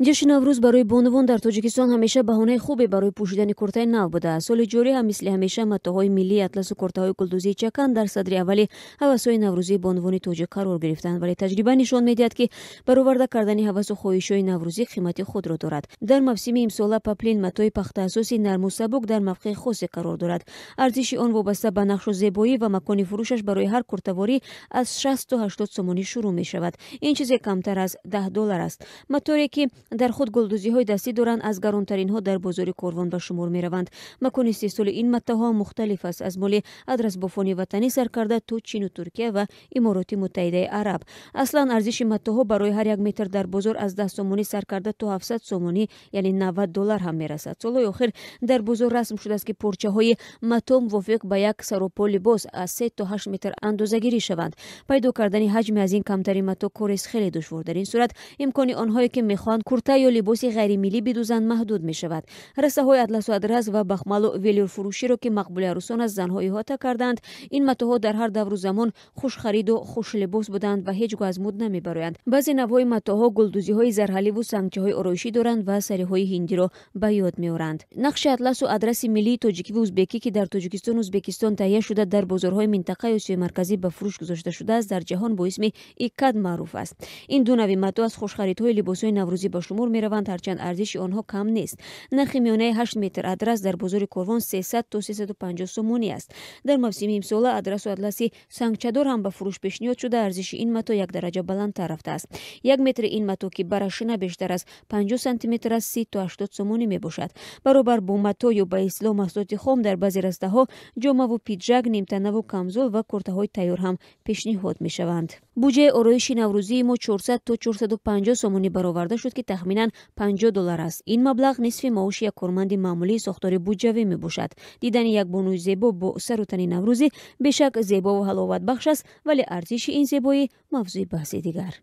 Ҷашни Наврӯз барои бонувон дар Тоҷикистон ҳамеша баҳонаи хубе барои пӯшидани куртаи нав будааст. Соли ҷорӣ ҳам, мисли ҳамеша, матоъҳои миллии атласу куртаҳои гулдӯзии чакан дар садри аввали ҳавасҳои наврӯзии бонувони тоҷик қарор гирифтанд. Вале таҷриба нишон медиҳад, ки бароварда кардани ҳавасу хоҳишҳои наврӯзӣ қимати худро дорад. Дар мавсими имсола паплин, матои пахтаасоси нарму сабук, дар мавқеи хосе қарор дорад. Арзиши он вобаста ба нақшу зебоӣ ва макони фурӯшаш барои ҳар куртаворӣ аз 60 то 80 сомонӣ шурӯъ мешавад. Ин чизе камтар аз 10 доллар аст. Маторе, ки дар худ гулдӯзиҳои дастӣ доранд, аз гаронтаринҳо дар бозори Корвон ба шумор мераванд. Макони истеҳсоли ин матоъҳо мухталиф аст: аз моли адрасбофони ватанӣ сар карда то Чину Туркия ва Имороти Муттаҳидаи Араб. Аслан арзиши матоъҳо барои ҳар як метр дар бозор аз 10 сомонӣ сар карда то 700 сомонӣ, яъне 90 доллар ҳам мерасад. Солҳои охир дар бозор расм шудааст, ки порчаҳои матоъ мувофиқ ба як саропо либос аз 3 то 8 метр андозагирӣ шаванд. Пайдо кардани ҳаҷми аз ин камтари матоъ корест хеле душвор. Дар ин сурат имкони онҳое, ки мехоҳанд курта ё либоси ғайримиллӣ бидӯзанд, маҳдуд мешавад. Растаҳои атласу адрас ва бахмалу велюрфурӯширо, ки мақбули арӯсон аз занҳо иҳота кардаанд. Ин матоъҳо дар ҳар давру замон хушхариду хушлибос буданд ва ҳеҷ гоҳ аз муд намебароянд. Баъзе навъҳои матоъҳо гулдӯзиҳои зарҳаливу сангчаҳои ороишӣ доранд ва сариҳои ҳиндиро ба ёд меоранд. Нақши атласу адраси миллии тоҷикиву узбекӣ, ки дар Тоҷикистону Узбекистон таҳия шуда, дар бозорҳои минтақаи Осиёи Марказӣ ба фурӯш гузошта шудааст, дар ҷаҳон бо исми икат маъруф аст. Ин ду нави матоъ аз хушхаридҳои либосҳои наврӯзӣ ба шумор мераванд, ҳарчанд арзиши онҳо кам нест. Нархи миёнаи 8 метр адрас дар бозори Корвон 300 то 350 сомонӣ аст. Дар мавсими имсола адрасу атласи сангчадор ҳам ба фурӯш пешниҳод шуда, арзиши ин матоъ як дараҷа баландтар рафтааст. 1 метри ин матоъ, ки барашина бештар аз 50 сантиметр аст, 30 то 80 сомонӣ мебошад. Баробар бо матоъ ё ба истилоҳ маҳсулоти хом, дар баъзе растаҳо ҷомаву пиджак, нимтанаву камзол ва куртаҳои тайёр ҳам пешниҳод мешаванд. Буҷаи ороиши наврӯзии мо 400 то 450 сомонӣ бароварда шуд, ки тахминан 50 доллар аст. Ин маблағ нисфи маоши як корманди маъмулии сохтори буҷавӣ мебошад. Дидани як бонуи зебо бо сару тани наврӯзӣ бешак зебову ҳаловатбахш аст, вале арзиши ин зебоӣ мавзӯи баҳси дигар.